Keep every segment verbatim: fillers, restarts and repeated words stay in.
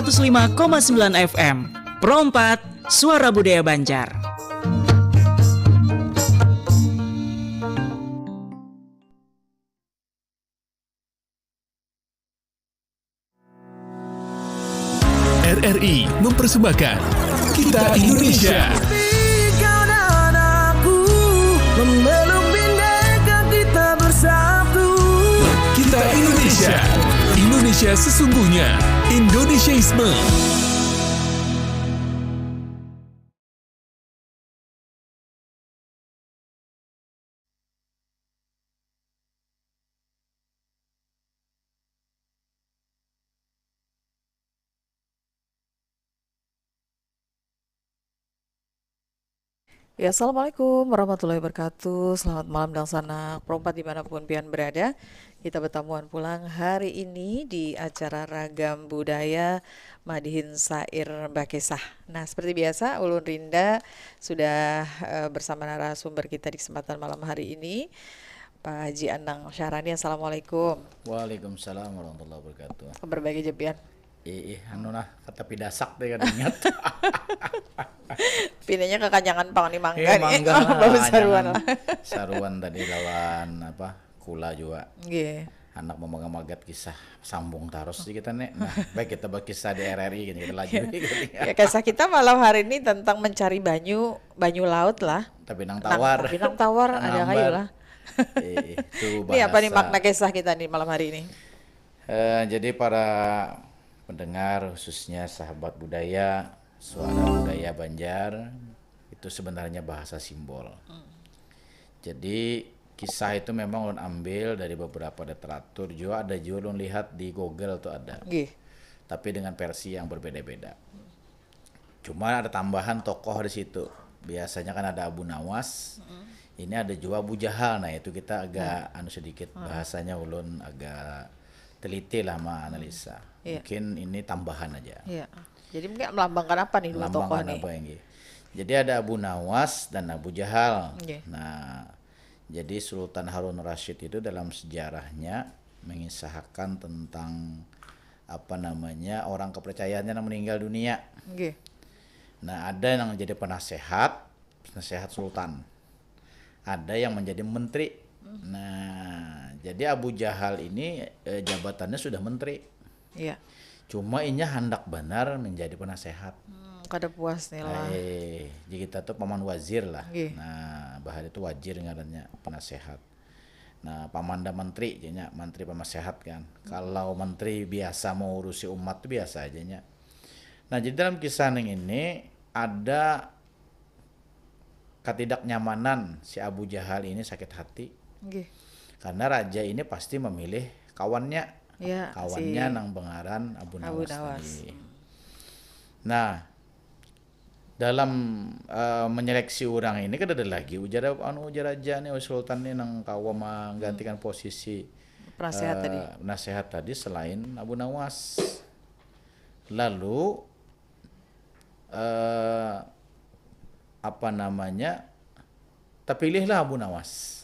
Seratus lima koma sembilan F M Pro empat, Suara Budaya Banjar. R R I mempersembahkan Kita Indonesia. Kau dan aku memeluk bendera kita bersatu. Kita Indonesia. Indonesia sesungguhnya. Indonesiaisme. Ya, assalamualaikum warahmatullahi wabarakatuh. Selamat malam dangsanak Pro empat dimanapun pian berada. Kita bertamuan pulang hari ini di acara Ragam Budaya Madihin Sair Bakisah. Nah, seperti biasa, ulun Rinda sudah eh, bersama narasumber kita di kesempatan malam hari ini, Pak Haji Anang Syahrani. Assalamualaikum. Waalaikumsalam warahmatullahi wabarakatuh. Kabar baik aja pian? Ih, anu nah, kata pidasak deh kada ingat. Pinanya kekanyangan pang ni mangga Eh, nih. mangga lah, Baru saruan kanyangan. Lah. Saruan tadi lawan apa? Kula juga. Nggih. Anak memagang-magat kisah, sambung terus di kita nih. Nah, baik kita berkisah di R R I gini, kita laju. Ya, kisah kita malam hari ini tentang mencari banyu, banyu laut lah. Tapi nang tawar. Tapi nang tawar, ada kayu lah. Eh, itu Ini apa nih bahasa. Makna kisah kita nih malam hari ini? Eh, jadi para pendengar, khususnya sahabat budaya, suara budaya Banjar, itu sebenarnya bahasa simbol. Jadi kisah itu memang ulun ambil dari beberapa literatur juga, ada juga ulun lihat di Google tuh ada. Nggih. Tapi dengan versi yang berbeda-beda. Cuma ada tambahan tokoh di situ. Biasanya kan ada Abu Nawas. Ini ada juga Abu Jahal. Nah, itu kita agak anu sedikit bahasanya ulun agak teliti lah menganalisa. Iya. Mungkin ini tambahan aja. Iya. Jadi mungkin melambangkan apa nih dua tokoh Lambangkan nih? Apa yang Jadi ada Abu Nawas dan Abu Jahal. Nggih. Nah, jadi Sultan Harun Rashid itu dalam sejarahnya mengisahkan tentang apa namanya orang kepercayaannya yang meninggal dunia. Nggih. Nah, ada yang jadi penasehat, penasehat sultan. Ada yang menjadi menteri. Nah, jadi Abu Jahal ini eh, jabatannya sudah menteri. Iya. Cuma inya handak banar menjadi penasehat. Hmm, kada puas nih lah. Eh, jadi kita tuh paman wazir lah. Nggih. Nah, bahari itu wazir ngarannya penasehat. Nah, pamanda menteri jadinya, menteri penasehat kan. Kalau menteri biasa mengurusi umat tuh biasa aja nya. Nah, jadi dalam kisah ning ini ada ketidaknyamanan si Abu Jahal ini sakit hati Nggih. karena raja ini pasti memilih kawannya. Ya, Kawannya si nang bengaran Abu Abu Nawas, Nawas. Tadi. Nah, dalam eh, menyeleksi orang ini kan ada lagi ujar anu ujar raja nih, sultan nih nang kawa menggantikan posisi Penasehat eh, tadi. Penasehat tadi selain Abu Nawas. Lalu eh apa namanya, terpilihlah Abu Nawas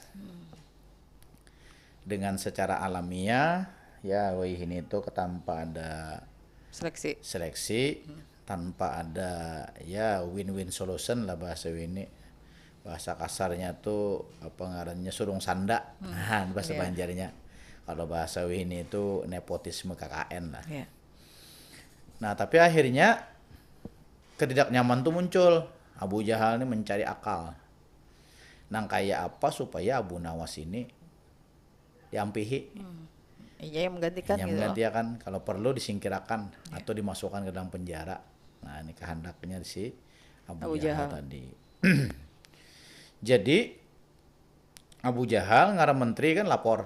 dengan secara alamiah. Ya, wayahini itu tanpa ada Seleksi. seleksi, tanpa ada ya win-win solution lah bahasa wini. Bahasa kasarnya tuh apa ngarannya, surung sanda. Nah, bahasa Iya. Banjarnya. Kalau bahasa wini itu nepotisme K K N lah. Ya. Nah, tapi akhirnya ketidaknyaman tuh muncul. Abu Jahal ini mencari akal. Nang kayak apa supaya Abu Nawas ini diampihi. Iya, yang menggantikan Yang gitu. Menggantikan, kalau perlu disingkirakan atau dimasukkan ke dalam penjara. Nah, ini kehendaknya si Abu, Abu Jahal, Jahal. Tadi. Jadi Abu Jahal ngaran menteri kan lapor.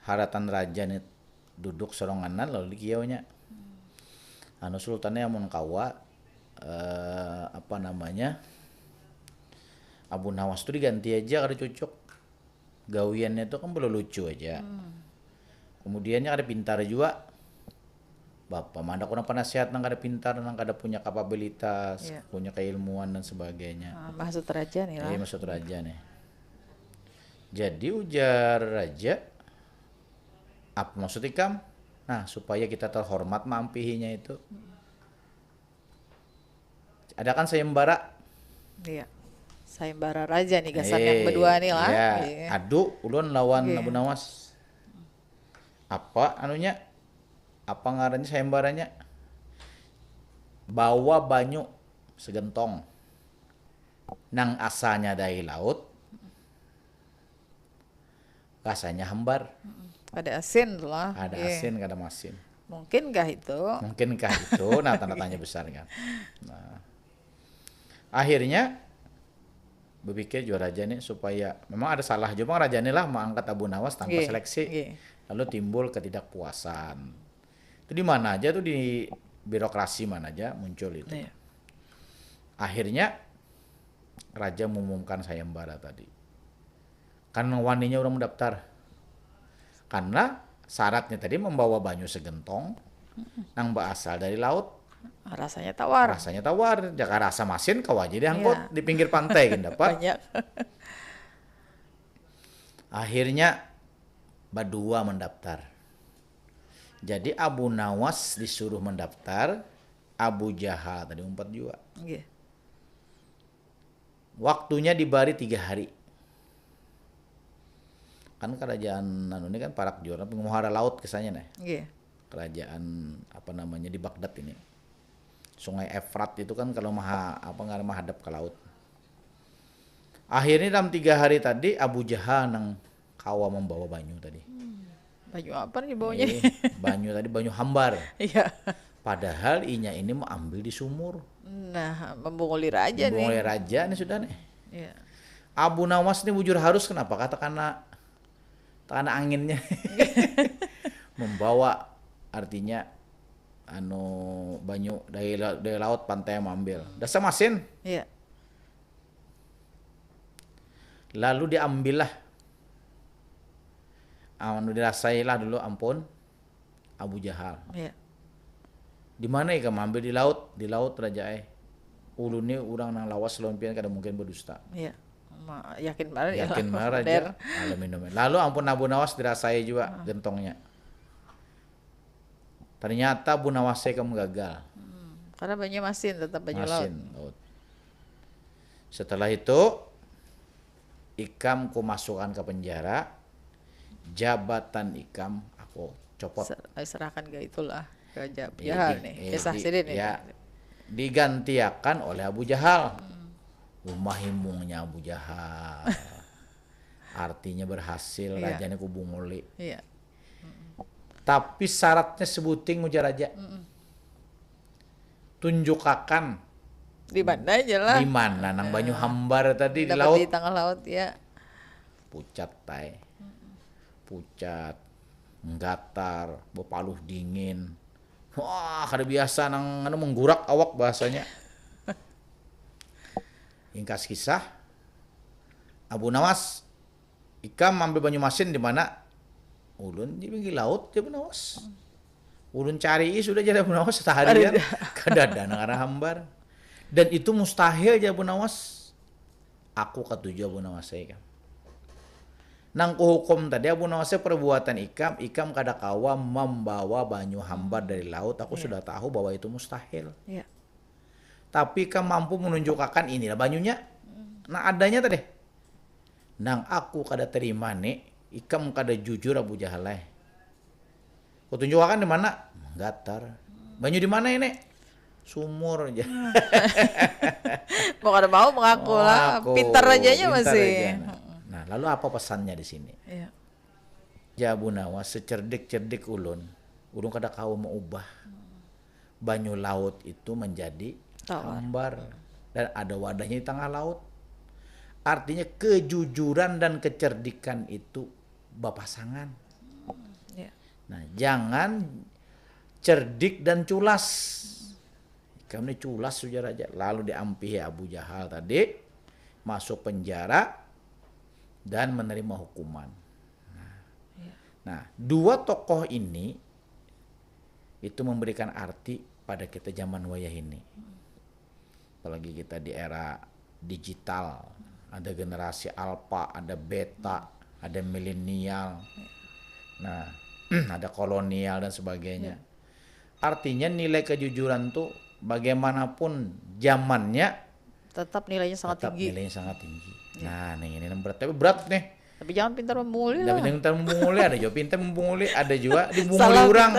Haratan raja nih duduk soronganan lalu dikiaunya. Anu sultannya amun kawa eh, apa namanya, Abu Nawas tuh diganti aja, kada cucuk. Gawiannya tuh kan belum lucu aja. Kemudiannya kada pintar juga. Bapak mana kurang penasehat nang kada pintar, nang kada punya kapabilitas, Iya. Punya keilmuan dan sebagainya. Ah, maksud raja nih lah. Iya, maksud raja nih. Jadi ujar raja, apa maksud ikam? Nah, supaya kita terhormat maampihinya itu. Ada kan sayembara? Iya. Sayembara raja nih gasan yang berdua nih lah. Iya. Adu ulun lawan Abu Nawas. Apa anunya? Apa ngarannya sayembaranya? Bawa banyu segentong. Nang asalnya dari laut, rasanya hambar. Kada asin lah. Kada asin, kada masin. Mungkinkah itu? Mungkinkah itu? Nah, tanda tanya besar kan. Nah, akhirnya berpikir jua raja nih supaya memang ada salah juga raja nih lah mengangkat Abu Nawas tanpa seleksi. Lalu timbul ketidakpuasan. Itu di mana aja tuh, di birokrasi mana aja muncul itu. Akhirnya raja mengumumkan sayembara tadi. Kan waninya orang mendaftar. Karena syaratnya tadi membawa banyu segentong nang berasal dari laut. Rasanya tawar. Rasanya tawar. Jaka rasa masin kawa aja diangkut di pinggir pantai gin dapat. Banyak. Akhirnya badua mendaftar. Jadi Abu Nawas disuruh mendaftar, Abu Jahal tadi umpat jua. Iya. Waktunya dibari tiga hari. Kan kerajaan anu ini kan parak jua, penguhara laut kesannya nih. Iya. Kerajaan apa namanya di Baghdad ini. Sungai Efrat itu kan kalau maha apa ngaran mahadap ke laut. Akhirnya dalam tiga hari tadi Abu Jahal nang kawa membawa banyu tadi. Banyu apa nih bawanya? Eh, banyu tadi banyu hambar. Iya. Padahal inya ini mau ambil di sumur. Nah, membunguli raja nih. Bunguli raja nih sudah nih. Iya. Abu Nawas nih bujur harus kenapa? Kata karena karena anginnya membawa artinya anu banyu dari la- dari laut pantai yang mengambil. Dasar masin. Iya. Lalu diambillah. Anu dirasailah dulu ampun Abu Jahal. Iya. Di mana ikam ambil di laut? Di laut raja eh. Ulun ni urang nang lawas lawan pian kada mungkin berdusta. Iya. Ma- yakin banget ya. Yakin banget Bener. Raja. Alam minum. Lalu ampun Abu Nawas dirasai juga gentongnya. Ternyata Abu Nawas ikam gagal. Karena banyu masin tetap banyu laut. Masin laut. Setelah itu ikam ku masukkan ke penjara, jabatan ikam aku copot. Ser- eh, serahkan ke itulah ke Abu Eh, Jahal di- nih. eh, Kisah di- sidin nih. Ya, digantiakan oleh Abu Jahal. Umah himungnya Abu Jahal. Artinya berhasil Iya. Rajanya ku bunguli. Iya. Tapi syaratnya sebuting ujar raja. Tunjukakan Di mana aja lah. Di mana nang banyu hambar tadi di Dapat laut. Di tengah laut ya. Pucat tai. Pucat, menggatar, bepaluh dingin. Wah, kada biasa nang anu menggurak awak bahasanya. Ingkas kisah, Abu Nawas, ikam ambil banyu masin di mana? Ulun di pinggir laut, Abu Nawas. Ulun cari sudah jadi Abu Nawas seharian. Kada ada nang arah hambar. Dan itu mustahil aja Abu Nawas. Aku katuju Abu Nawas ikam. Nang kuhukum tadi Abu Nawas perbuatan ikam, ikam kada kawa membawa banyu hambar dari laut. Aku sudah tahu bahwa itu mustahil. Ya. Tapi ikam mampu menunjukkan inilah banyunya. Nah adanya tadi. Nang aku kada terima nih, ikam kada jujur Abu Jahal eh. Kutunjukakan di mana? Menggatar. Banyu di mana ini? Sumur aja. Mau kada mau mengaku lah. Mengaku, Pintar rajanya pintar masih. Raja. Nah, nah, lalu apa pesannya di sini? Iya. Ya Abu Nawas, secerdik-cerdik ulun, ulun kada kawa mengubah banyu laut itu menjadi Tawar. Hambar dan ada wadahnya di tengah laut. Artinya kejujuran dan kecerdikan itu berpasangan. Ya. Nah, jangan cerdik dan culas. Ikam ni culas ujar raja. Lalu diampihi Abu Jahal tadi, masuk penjara dan menerima hukuman. Nah, nah, dua tokoh ini itu memberikan arti pada kita zaman wayah ini. Apalagi kita di era digital, ada generasi alpha, ada beta, ada milenial. Nah, ada kolonial dan sebagainya. Artinya nilai kejujuran tuh bagaimanapun zamannya tetap nilainya sangat tetap tinggi. Nilainya sangat tinggi. Nah, nih ini berat tapi berat nih. Tapi jangan pintar memunguli Tapi lah. Pintar memunguli, ada juga pintar memunguli, ada juga dibunguli Salah orang.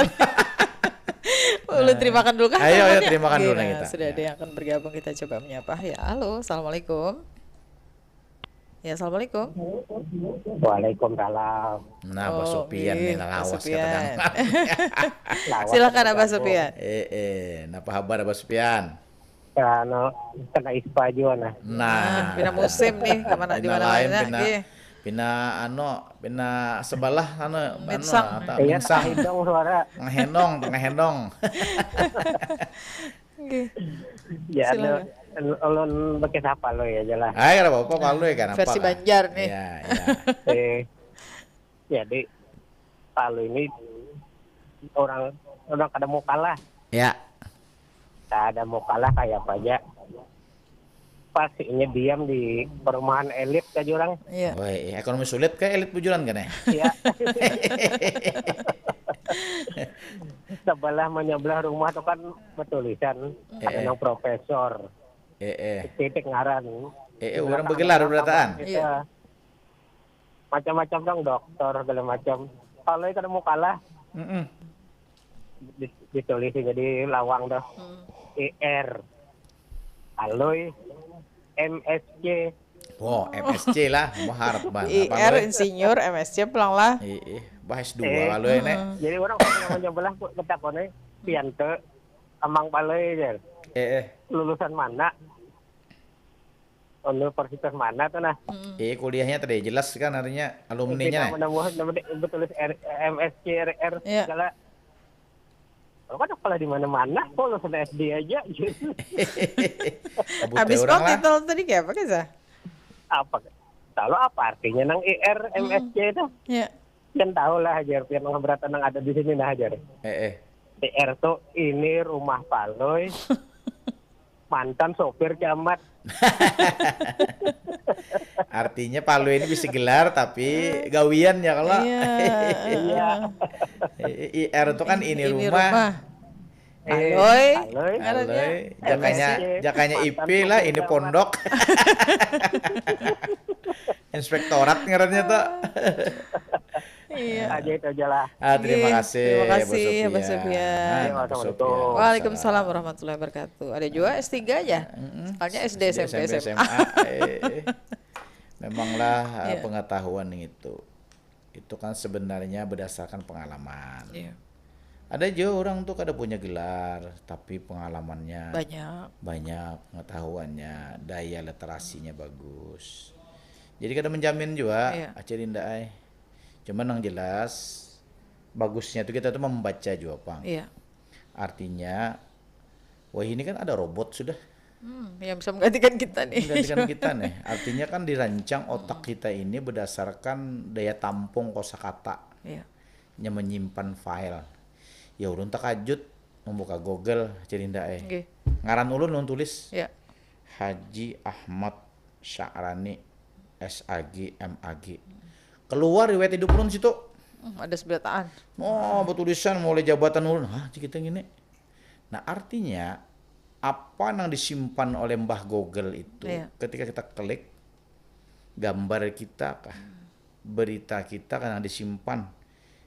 Ulun terimakan dulu kah? Ayo, ayo teleponnya? terima kasih dulu Oke, nih nah, kita. Sudah ada yang akan bergabung, kita coba menyapa. Ya, halo, assalamualaikum. Ya, assalamualaikum. Waalaikumsalam. Nah, Pak Oh, Sopian iya, nih Pak lawas Sopian. Kadang. Lawas Silakan ada Abah jago. Sopian. Eh, eh, napa kabar Abah Sopian? Anu, kena ispa juga nah. Nah, Pina musim nih, kemana di Pina mana lain, mana. pina, Iya. Pina anu, pina sebelah anu, anu, Minsang. Ata, Iya, minsang. Hidung suara. Ngehendong, ngehendong. Oke. Ya, Silakan. anu, ulun pakai siapa lo ya jelas. Ayo, apa apa kalau ya kan apa Versi kan? Banjar nih. Iya, iya. Eh, jadi Palu ini orang orang kada mau kalah, Ya. kada mau kalah kayak apa aja. Pas ini diam di perumahan elit aja orang. Iya. Woi, eh, ekonomi sulit kayak elit bujuran kan ya? Ya. Sebelah menyebelah rumah tuh kan bertulisan Eh, ada eh. Nang profesor Eh, eh. titik ngaran. Eh, eh, orang bergelar berataan. Iya. Macam-macam dong dokter segala macam. Kalau kada mau kalah Mm-mm. di- ditulis jadi lawang dah. I R Aloi M S C. Wow, M S C lah, mau harap bah. I R insinyur, M S C pulang lah. Ih, bah S dua kalau ini. Jadi orang kalau nyaman nyabelah kok ketakone pian te amang palai jar. Eh, eh. Lulusan mana? Universitas mana tuh nah? Eh, kuliahnya tadi jelas kan artinya alumninya. Tidak menemukan nama di- betulis R- M S C R R Iya. segala. Kalau kan sekolah di mana-mana, kok lulusan S D aja gitu. Kabut Habis orang kok lah. Titel tadi kayak apa kan Zah? Apa? Tahu apa artinya nang I R M S C itu? Ya. Pian tahu lah ajar, pian nang beratan nang ada di sini nah ajar. Eh, eh. I R tuh ini rumah palui, mantan sopir camat. Artinya Palu ini bisa gelar tapi gawian ya kalau. Iya. Iya. I R itu kan ini, Ini rumah. rumah. Eh, Aloi. Aloi. Ngarannya. Aloi, jakanya M S C, jakanya mantan ipil lah, sopir ini camat. Pondok. Inspektorat ngarannya tuh. Iya. Aja itu aja lah. Ah, terima Oke, kasih. terima Abah kasih, Abah Sofian. Sofian. Ah, Abah Assalamualaikum. Sofian. Waalaikumsalam warahmatullahi wabarakatuh. Ada juga S tiga aja. Soalnya S D, S M P, S M A. Eh, eh. Memanglah eh, Iya. pengetahuan itu itu kan sebenarnya berdasarkan pengalaman. Iya. Ada juga orang tuh kada punya gelar tapi pengalamannya Banyak. banyak, pengetahuannya, daya literasinya bagus. Jadi kada menjamin juga Iya. Acil Indah ai. Cuman yang jelas bagusnya tuh kita tuh membaca juga pang. Iya. Artinya, wah ini kan ada robot sudah Hmm, yang bisa menggantikan kita nih. menggantikan kita nih. Artinya kan dirancang otak kita ini berdasarkan daya tampung kosakata Iya. yang menyimpan file. Ya ulun takajut membuka Google Acil Indah eh. Oke. Ngaran ulun ulun tulis Ya. Haji Ahmad Sya'rani S A G M A G. Keluar riwayat hidup ulun situ. Hmm, ada seberataan. Oh, bertulisan mulai jabatan ulun. Hah, cik kita gini. Nah, artinya apa yang disimpan oleh Mbah Google itu Iya. ketika kita klik gambar kita kah, berita kita kan yang disimpan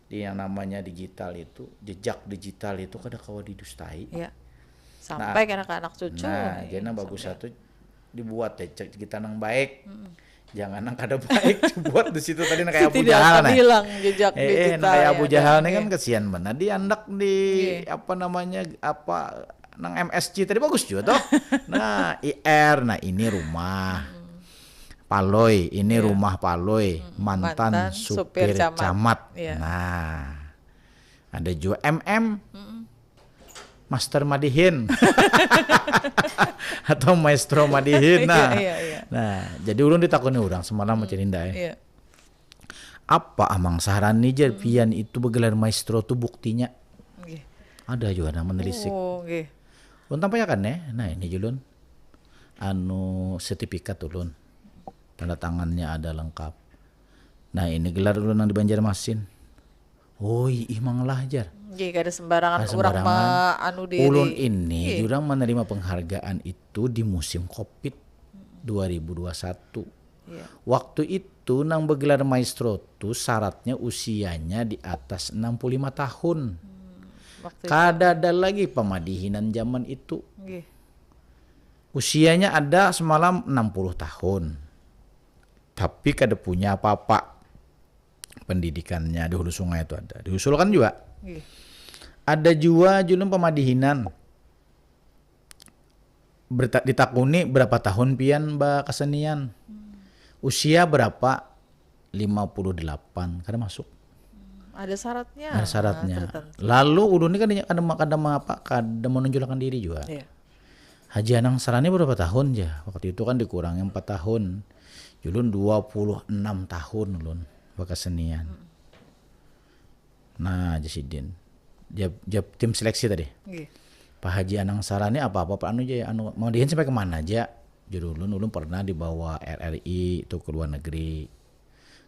di yang namanya digital itu, jejak digital itu kada kawa didustai. Iya. Sampai ke anak-anak cucu. Nah, nih, jadi yang bagus sampai. Satu dibuat ya cek kita yang baik. Jangan yang kada baik dibuat di situ tadi yang kayak Abu Tidak Jahal akan nah. hilang jejak Eh, eh, digital. nah, kayak Abu Ya, Jahal ada. Nih kan kesian banget. Dia anak di Iya. Apa namanya apa nang M S C tadi bagus juga tuh. Nah, I R, nah ini rumah. Paloi, ini rumah Paloi, mantan, Mantan supir, supir camat. camat. Iya. Nah, ada juga M M. Master Madihin. Atau Maestro Madihin. Nah. Iya, iya. Nah, jadi ulun ditakoni orang semalam Acil Indah eh. Iya. Apa Amang Sahrani jar pian itu bergelar maestro tuh buktinya? Oke. Ada juga nang menelisik. Oh, oke. Ulun tampaiakan ya. Nah, ini julun. Anu sertifikat ulun. Tanda tangannya ada lengkap. Nah, ini gelar ulun yang di Banjarmasin. Oi, ih manglah jar. Jadi kada sembarangan Kada orang sembarangan. ma anu diri. Ulun ini Iya. Jurang menerima penghargaan itu di musim covid dua ribu dua puluh satu. Iya. Waktu itu nang bergelar maestro tu syaratnya usianya di atas enam puluh lima tahun. Waktu itu. Kada ada lagi pamadihinan zaman itu. Nggih. Usianya ada semalam enam puluh tahun. Tapi kada punya apa-apa. Pendidikannya di hulu sungai itu ada. Diusulkan juga. Nggih. Ada jua julun pamadihinan. Berta- ditakuni berapa tahun pian bakasenian. Usia berapa? Lima puluh delapan. Kada masuk. Ada syaratnya. Ada syaratnya. Tertentu. Lalu ulun ni kada kada kada mengapa kada menonjolkan diri juga. Iya. Haji Anang Sarani berapa tahun ja? Waktu itu kan dikurangi empat tahun. Julun dua puluh enam tahun ulun bakasenian. Nah, ja sidin. Jawab, jawab tim seleksi tadi. Nggih. Pak Haji Anang Sarani apa-apa Pak anu ja anu mau dihin sampai kemana aja? Jar ulun, ulun pernah dibawa R R I itu ke luar negeri,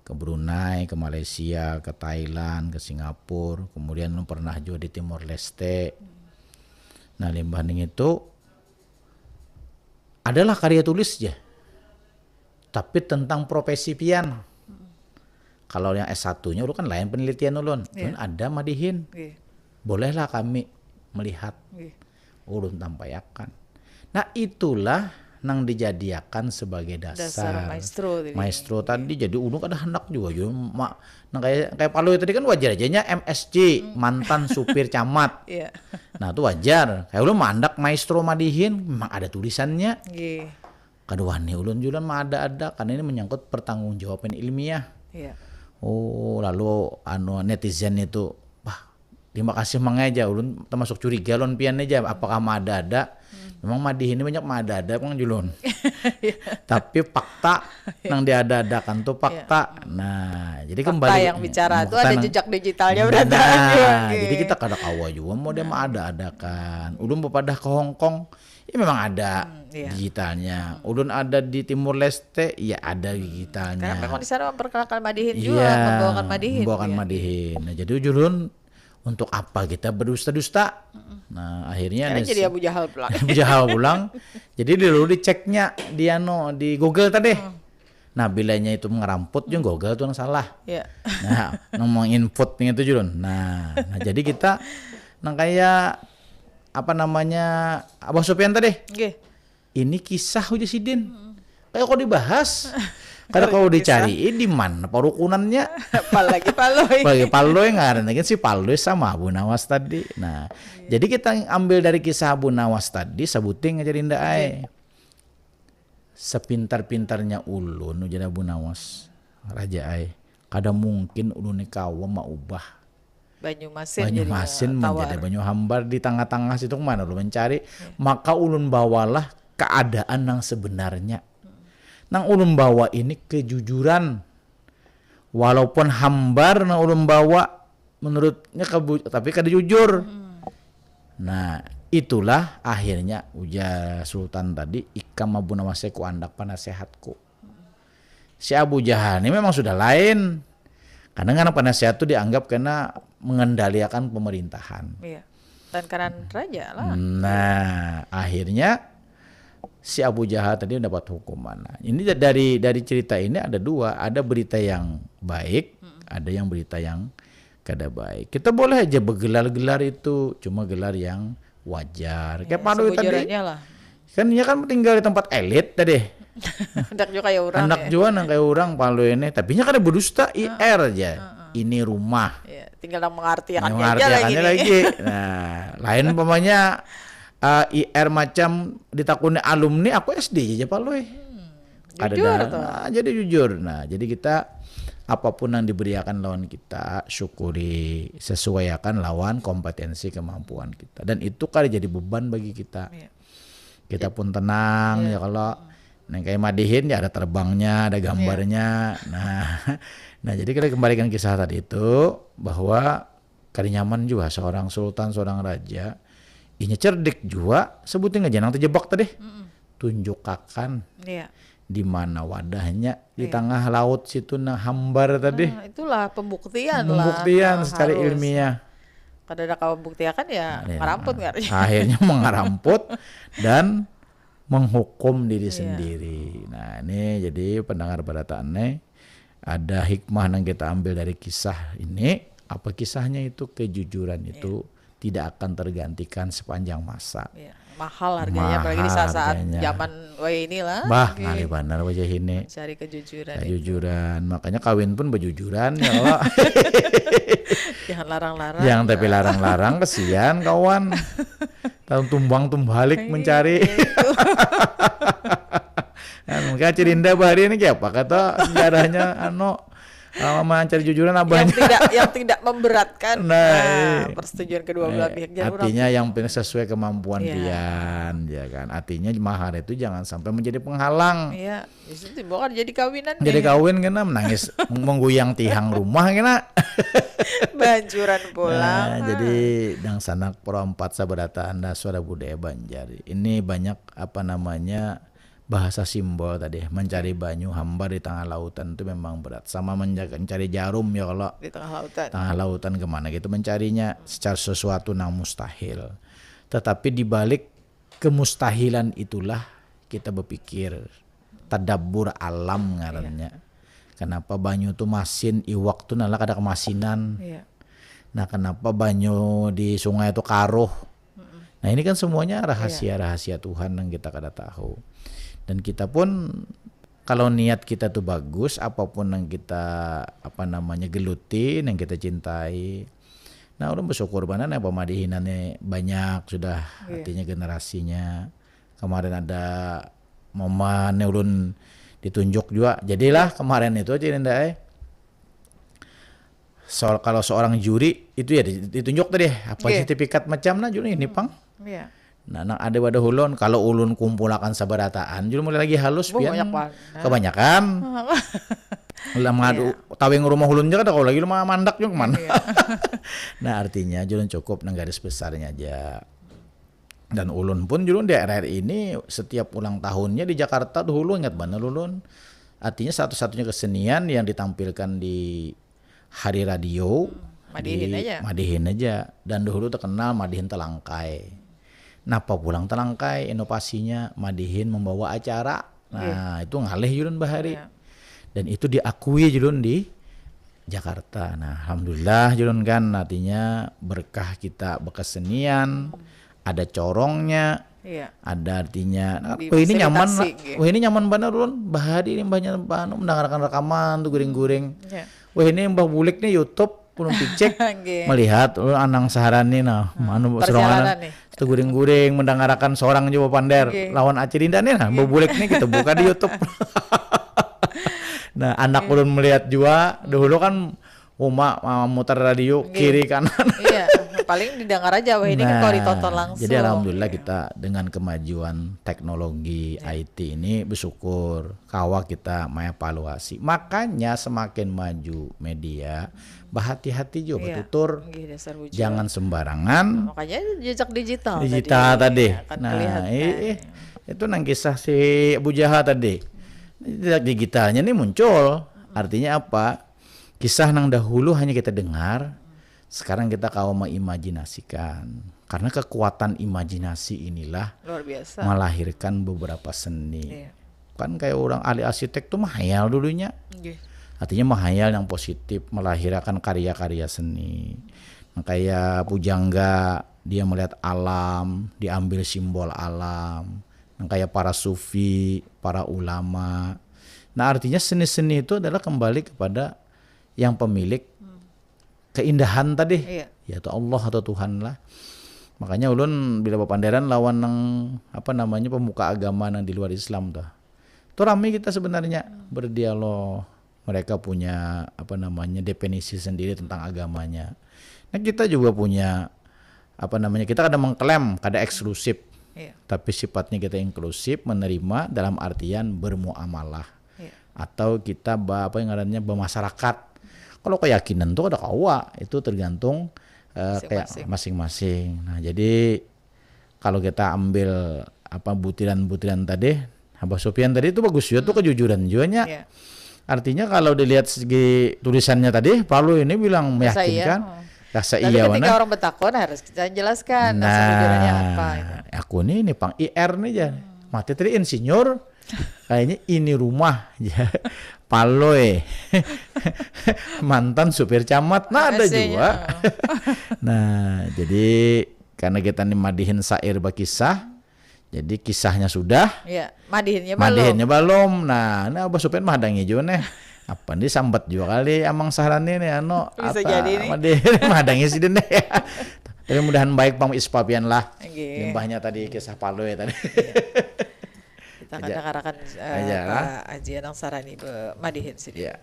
ke Brunei, ke Malaysia, ke Thailand, ke Singapura, kemudian ulun pernah juga di Timor Leste. Nah, limbah ning itu adalah karya tulis ja. Tapi tentang profesi pian. Kalau yang S satu-nya ulun kan lain penelitian ulun. Iya. Ulun ada madihin. Nggih. Bolehlah kami melihat. Nggih. Ulun tampaiakan. Nah, itulah nang dijadiakan sebagai dasar, Dasar maestro tadi. Maestro tadi. Jadi ulun kada handak juga yo ma, nang kayak kayak Palui tadi kan wajar aja nya M S C, mantan supir camat. Iya. Nah, itu wajar. Kayak ulun mandak maestro madihin memang ada tulisannya. Nggih. Kada wani ulun julan mada ada karena ini menyangkut pertanggungjawaban ilmiah. Iya. Oh, lalu anu netizen itu, wah, terima kasih mang aja ulun termasuk curiga lawan pian aja apakah mada ada. Memang madihin ini banyak mada ada pang julun. Tapi fakta nang diada-adakan tuh fakta. Nah, jadi Fakta kembali yang bicara nah, tuh ada fakta nang- jejak digitalnya berarti. Nah, Oke. jadi kita kada kawa juga mau dia mada-adakan. Ulun bepadah ke Hong Kong, ya memang ada Hmm, iya. digitalnya. Ulun ada di Timur Leste, ya ada digitalnya. Karena memang di sana memperkenalkan madihin juga, Iya, membawakan madihin. membawakan Ya. madihin. Nah, jadi ujurun untuk apa kita berdusta-dusta? Nah, akhirnya Karena ada jadi si- Abu Jahal pulang. Abu Jahal pulang. Jadi dulu diceknya di anu di Google tadi. Nah, bilanya itu ngeramput juga Google tuh yang salah. Ya. Nah, nang menginput itu julun. Nah, nah jadi kita nang kayak apa namanya Abah Sopian tadi. Nggih. Ini kisah ujar sidin. Kayak kau dibahas. Kada kau dicari di mana parukunannya. Apalagi Palui. Bagi Palui ngaran lagi si Palui sama Abu Nawas tadi. Nah, jadi kita ambil dari kisah Abu Nawas tadi sebuting aja Rinda ai. Sepintar-pintarnya ulun ujar Abu Nawas. Raja ai, kada mungkin ulun ni kawa maubah Banyu masin, banyu jadi masin tawar. Menjadi banyu hambar di tengah-tengah situ kemana ulun mencari. Maka ulun bawalah keadaan yang sebenarnya. Nang ulun bawa ini kejujuran. Walaupun hambar nang ulun bawa menurutnya kebu tapi kada jujur. Nah, itulah akhirnya ujar Sultan tadi, ikam Abu Nawas ku andak penasehatku. Si Abu Jahal ini memang sudah lain. Karena ngaran penasehat itu dianggap kena mengendaliakan pemerintahan. Iya. Tankaran raja lah. Nah, akhirnya si Abu Jahal tadi dapat hukuman. Nah, ini dari dari cerita ini ada dua, ada berita yang baik, ada yang berita yang kada baik. Kita boleh aja bergelar-gelar itu, cuma gelar yang wajar. Kayak Ya, Palui tadi, sebujurannya lah. Kan dia kan tinggal di tempat elit tadi. Hendak juga kayak orang Anak ya. Juga nang kayak orang Palui ini, tapi nya kada berdusta, I R aja. Ini rumah. Ya, tinggal nang mengartiakan Yang aja lagi. mengartiakannya Nih. Lagi. Nah, lain umpamanya eh, I R macam ditakuni alumni, aku S D aja Palui. Kada Jujur ada. Tuh. Nah, jadi jujur. Nah, jadi kita apapun yang diberiakan lawan kita syukuri, sesuaiakan lawan kompetensi kemampuan kita. Dan itu kada jadi beban bagi kita. Iya. Kita pun tenang ya kalau nang kayak madihin ya ada terbangnya, ada gambarnya. Nah, nah jadi kita kembalikan kisah tadi itu bahwa kada nyaman juga seorang sultan, seorang raja, inya cerdik juga, sebutin aja nang terjebak tadi. Tunjukakan Iya. di mana wadahnya di iya. Tengah laut situ nah hambar tadi. Nah, itulah pembuktian lah. Pembuktian nah, secara harus. Ilmiah. Kada ada kawa buktiakan ya, ya. Ngaramput nggak? Akhirnya mengaramput dan menghukum diri ya. Sendiri. Nah ini jadi pendengar barataan nih ada hikmah yang kita ambil dari kisah ini. Apa kisahnya itu kejujuran itu. Ya. Tidak akan tergantikan sepanjang masa. Ya, mahal harganya, mahal apalagi di saat-saat zaman waya inilah. Bah, okay. Ngalih banar wajah ini. Cari kejujuran. Kejujuran. Itu. Makanya kawin pun bejujuran ya Allah. Jangan larang-larang. Jangan tapi larang-larang, kesian kawan. Tahun tumbang tumbalik iya, mencari. Nah, mungkin Cirinda bahari ini apa kata sejarahnya ano uh, mencari jujuran abahnya. Yang tidak yang tidak memberatkan. Nah, nah persetujuan kedua belah eh, pihak. Jangan artinya yang sesuai kemampuan yeah. Pian, ya kan. Artinya mahar itu jangan sampai menjadi penghalang. Iya, yeah. Itu bukan jadi kawinan. Jadi nih. Kawin kena menangis mengguyang tihang rumah kena. Banjuran pulang. Nah, jadi dangsanak pro empat sabarataan dasar budaya Banjar. Ini banyak apa namanya bahasa simbol tadi mencari banyu hambar di tengah lautan itu memang berat sama mencari jarum ya kalau di tengah lautan tengah lautan kemana gitu mencarinya secara sesuatu yang mustahil tetapi dibalik kemustahilan itulah kita berpikir tadabbur alam ngarannya iya. Kenapa banyu tuh masin iwak tuh nala kada kemasinan iya. Nah kenapa banyu di sungai itu karuh Nah ini kan semuanya rahasia-rahasia Tuhan yang kita kada tahu. Dan kita pun kalau niat kita tuh bagus, apapun yang kita apa namanya geluti, yang kita cintai. Nah, ulun bersyukur banar yang pemadihinannya banyak sudah yeah. Artinya generasinya. Kemarin ada momen ulun ditunjuk juga. Jadilah kemarin itu aja Indah eh. Soal kalau seorang juri itu ya ditunjuk tadi apa yeah. Sertifikat macam nah juri ini pang. Yeah. Nah, nang ada pada ulun kalau ulun kumpulakan sabarataan juri mulai lagi halus oh, pian. Banyak banget. Kebanyakan. Lah mengadu yeah. Tawing rumah ulun aja kada kau lagi rumah mandak juga kemana. Yeah. Nah, artinya julun cukup nang garis besarnya aja. Dan ulun pun julun di R R I ini setiap ulang tahunnya di Jakarta dahulu ingat benar ulun. Artinya satu-satunya kesenian yang ditampilkan di hari radio hmm, madihin di, aja. Madihin aja dan dahulu terkenal madihin telangkai. Napa pulang telangkai inovasinya madihin membawa acara. Nah, yeah. Itu ngalih julun bahari. Yeah. Dan itu diakui julun di Jakarta. Nah, alhamdulillah julun kan artinya berkah kita berkesenian, hmm. Ada corongnya, Iya. Ada artinya, wah ini nyaman, wah ini nyaman banar ulun, bahari ini mbahnya anu mendengarkan rekaman tuh guring-guring. Iya. Wah ini mbah bulik nih YouTube, ulun picek, melihat ulun anang saharani nah, hmm. Anu serongan tuh guring-guring mendengarkan seorang juga pander okay. Lawan Aci Dinda nih nah, okay. Mbah bulik nih kita buka di YouTube. Nah, anak okay. Ulun melihat juga, dahulu kan Uma memutar radio okay. Kiri kanan. Iya, paling didengar aja wah ini nah, kan kalau ditonton langsung. Jadi alhamdulillah yeah. Kita dengan kemajuan teknologi yeah. I T ini bersyukur kawa kita mengevaluasi. Makanya semakin maju media, berhati-hati juga yeah. Betutur. Okay, jangan sembarangan. Nah, makanya jejak digital. Digital tadi. Tadi. Ya, kan nah, kelihatan. Eh, eh, itu nang kisah si Abu Jahal tadi. Jejak digitalnya ini muncul. Artinya apa? Kisah nang dahulu hanya kita dengar, sekarang kita kawa mengimajinasikan. Karena kekuatan imajinasi inilah luar biasa. Melahirkan beberapa seni. Iya. Kan kayak orang ahli arsitek tuh mahayal dulunya. Iya. Artinya mahayal yang positif, melahirkan karya-karya seni. Nah, kayak Pujangga, dia melihat alam, diambil simbol alam. Nah, kayak para sufi, para ulama. Nah, artinya seni-seni itu adalah kembali kepada yang pemilik hmm. Keindahan tadi iya. Yaitu Allah atau Tuhan lah. Makanya ulun bila berpanderan lawan nang apa namanya pemuka agama nang di luar Islam tuh. Tuh rame kita sebenarnya hmm. Berdialog. Mereka punya apa namanya definisi sendiri tentang agamanya. Nah, kita juga punya apa namanya kita kada mengklaim, kada eksklusif. Iya. Tapi sifatnya kita inklusif, menerima dalam artian bermuamalah. Iya. Atau kita ba, apa yang ngarannya bermasyarakat. Kalau keyakinan tuh ada kawa, itu tergantung uh, kayak masing-masing. Nah, jadi kalau kita ambil apa butiran-butiran tadi, Abah Sopian tadi itu bagus juga tuh, Hmm. kejujuran juga nya. Ya. Artinya kalau dilihat segi tulisannya tadi, Palu ini bilang Rasa iya. meyakinkan, Hmm. rasa Tapi iya ketika mana. Orang bertakon harus kita jelaskan rasa kejujurannya apa gitu. Nah, aku nih ini pang I R nih aja. Mati tadi insinyur, kayaknya ini rumah aja. Paloy. Mantan supir camat. Nah, ada Rasanya, juga. oh. Nah, jadi karena kita nih madihin syair bakisah, jadi kisahnya sudah, Iya, madihinnya belum. madihinnya belum. Nah, ini Abah Sopian mahadangi juga nih. Apa nih sambat juga kali Amang Sahrani nih, anu, Bisa apa, jadi nih. madihin, mahadangi sidin nih. Tapi mudahan baik pang ispa pian lah. Oke. Limbahnya tadi kisah Paloy tadi. Kita kadang-kadang eh, Aja lah. Pak Haji Anang Sarani be- madihin sih. Iya.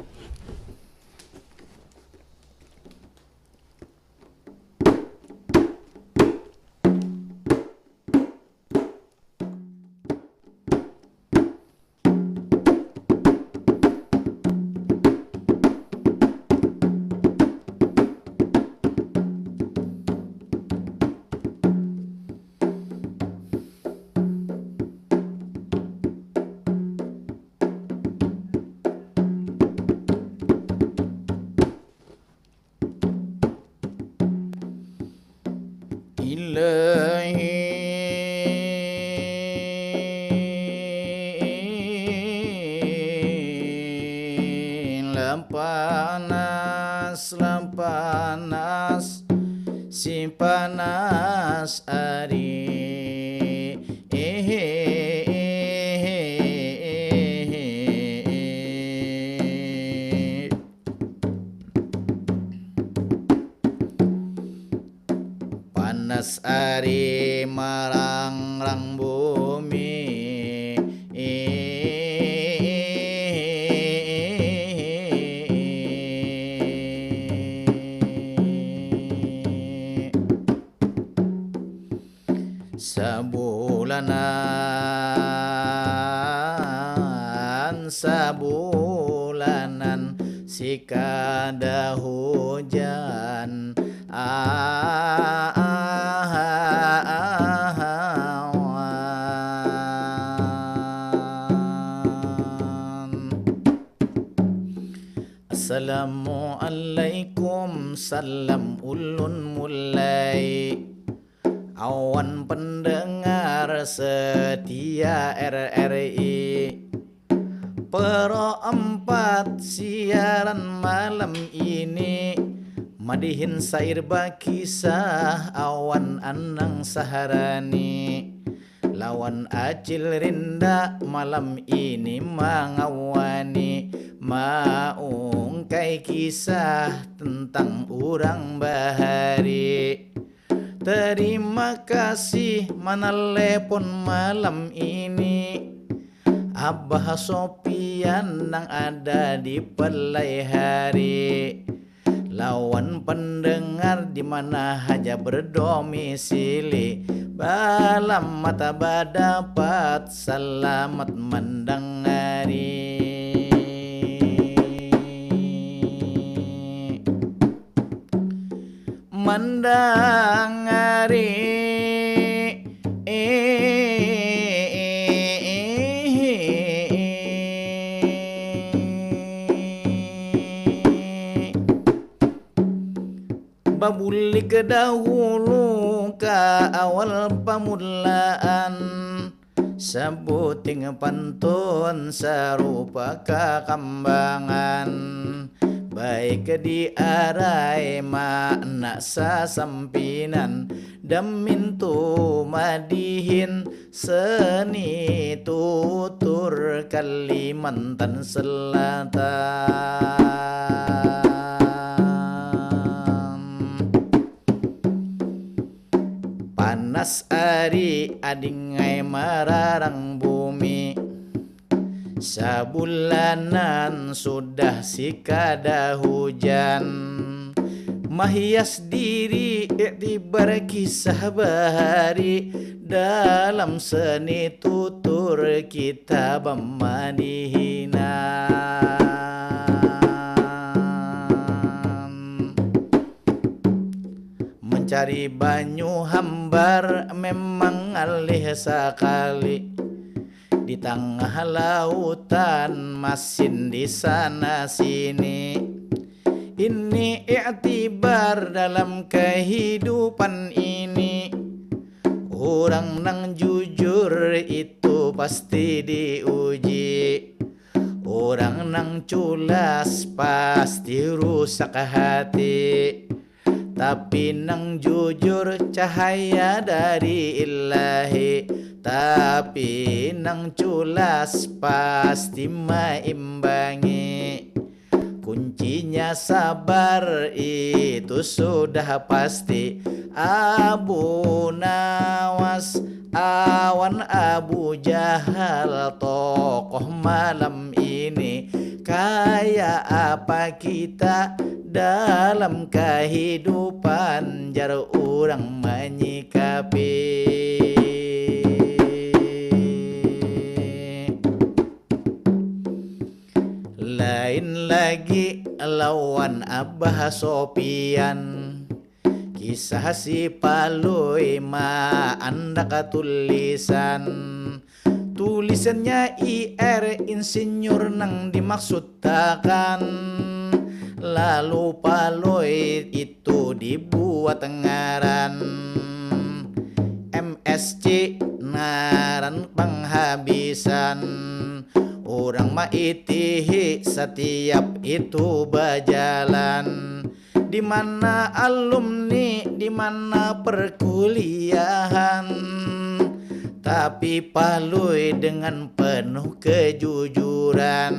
Ilahi, la panas, la panas, si panas ari. Panas ari marangrang bumi. Sabulanan, sabulanan si kada hujan. Ahawan. Assalamualaikum, salam ulun mulai. Awan pendengar setia R R I. Pro empat siaran malam ini. Madihin sair bakisah awan Anang Saharani. Lawan Acil Rinda malam ini mangawani. Maungkai kisah tentang urang bahari. Terima kasih manalepon malam ini. Abah Sopian nang ada di Pelai Hari. Lawan pendengar di mana haja berdomisili. Balamat badapat, salamat mandangari. Mandangari. Babulik dahulu ka awal pamulaan. Sabuting pantun sarupa kakambangan, baik diarai makna sasampinan, damintu madihin seni tutur Kalimantan Selatan. Panas ari adingai mararang bumi. Sabulanan sudah si kada hujan. Mahias diri iktibar kisah bahari dalam seni tutur kita bamadihinan. Mencari banyu hambar memang ngalih sakali. Di tangah lautan masin di sana sini. Ini iktibar dalam kehidupan ini. Orang nang jujur itu pasti diuji. Orang nang culas pasti rusak hati. Tapi nang jujur cahaya dari Ilahi. Tapi nang culas pasti maimbangi. Kuncinya sabar itu sudah pasti. Abu Nawas awan Abu Jahal tokoh malam ini. Kaya apa kita dalam kehidupan, jar urang manyikapi. Lain lagi lawan Abah Sopian. Kisah si Palui maandak tulisan. Tulisannya I R insinyur nang dimaksudtakan. Lalu Palui itu dibuat ngaran M S C, ngaran panghabisan. Urang maitihi satiap itu bajalan. Di mana alumni, di mana perkuliahan. Tapi Palui dengan penuh kejujuran.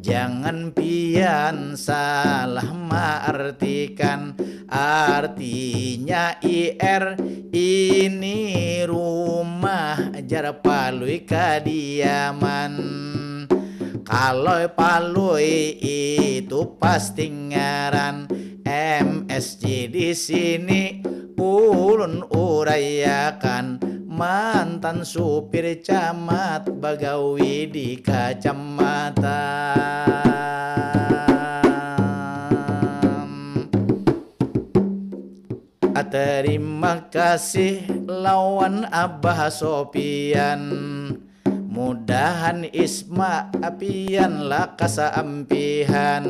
Jangan pian salah maartikan. Artinya I R ini rumah, jar Palui kadiaman. Kalau Palui itu pasti ngaran M S C di sini. Ulun uraiakan mantan supir camat bagawi di kacamatan. Terima kasih lawan Abah Sopian. Mudahan isma apian lakas ampihan.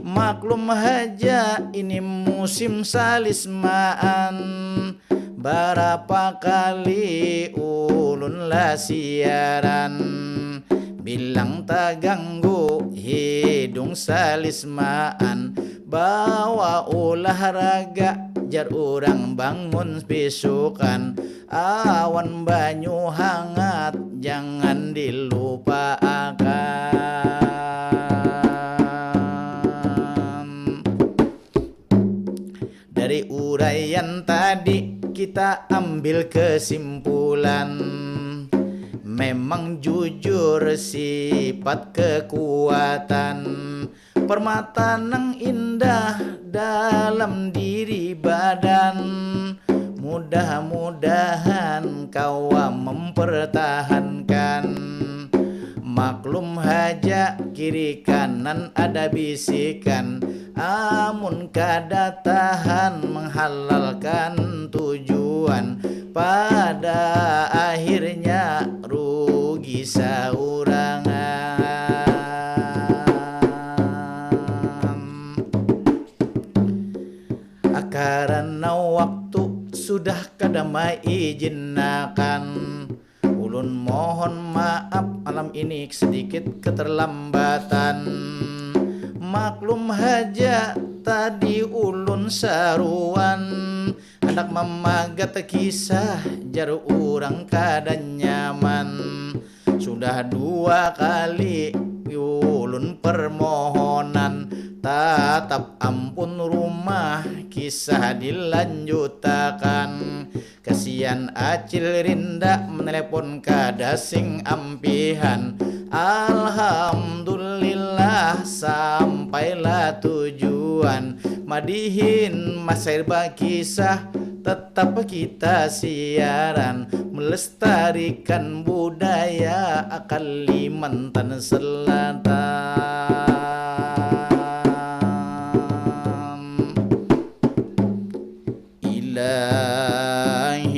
Maklum haja ini musim salismaan. Barapa kali ulun lah siaran. Bilang taganggu hidung salismaan. Bawa olahraga jar urang bangun bisukan. Awan banyu hangat jangan dilupaakan. Dari uraian tadi kita ambil kesimpulan. Memang jujur sifat kekuatan. Permata nang indah dalam diri badan. Mudah-mudahan kawa mempertahankan. Maklum haja kiri kanan ada bisikan. Amun kada tahan menghalalkan tujuan, pada akhirnya rugi saurangan. Karena waktu sudah kada maijinakan. Ulun mohon maaf malam ini sedikit keterlambatan. Maklum haja tadi ulun saruan. Handak mamagat kisah jar urang kada nyaman. Sudah dua kali ulun permohonan. Tatap ampun rumah kisah dilanjutakan. Kasian Acil Rinda menelepon kada sing ampihan. Alhamdulillah sampailah tujuan. Madihin masair bakisah tetap kita siaran. Melestarikan budaya Kalimantan Selatan. Ilahi,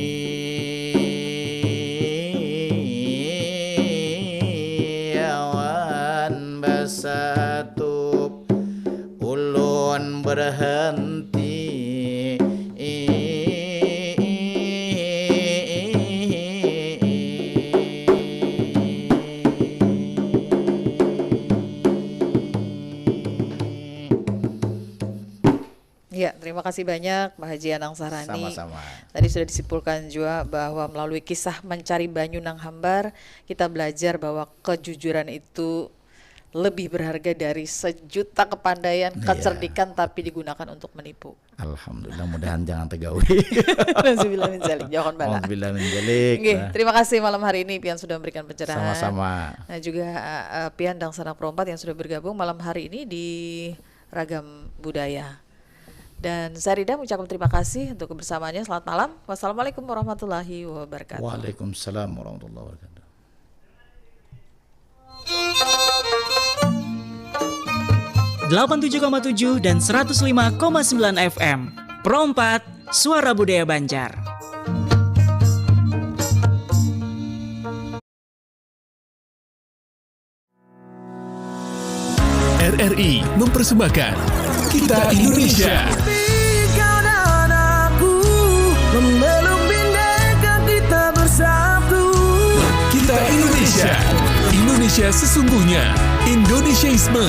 Makasih banyak Pak Haji Anang Sahrani. Sama-sama. Tadi sudah disimpulkan juga bahwa melalui kisah mencari banyu nang hambar, kita belajar bahwa kejujuran itu lebih berharga dari sejuta kepandaian, Iya. kecerdikan, tapi digunakan untuk menipu. Alhamdulillah, mudahan jangan tegawi. Nauzubillah min zalik, jauhan bala. Alhamdulillah min zalik. Nggih, Nah, terima kasih malam hari ini pian sudah memberikan pencerahan. Sama-sama. Nah, juga eh, pian Dang Sanak Perumpat yang sudah bergabung malam hari ini di Ragam Budaya. Dan saya Rida mengucapkan terima kasih untuk kebersamaannya. Selamat malam. Wassalamualaikum warahmatullahi wabarakatuh. Waalaikumsalam warahmatullahi wabarakatuh. Delapan tujuh koma tujuh dan seratus lima koma sembilan F M. Pro empat, Suara Budaya Banjar. R R I mempersembahkan Kita Indonesia. Kau dan aku memeluk bindeka kita bersatu. Kita Indonesia. Indonesia sesungguhnya. Indonesiaisme.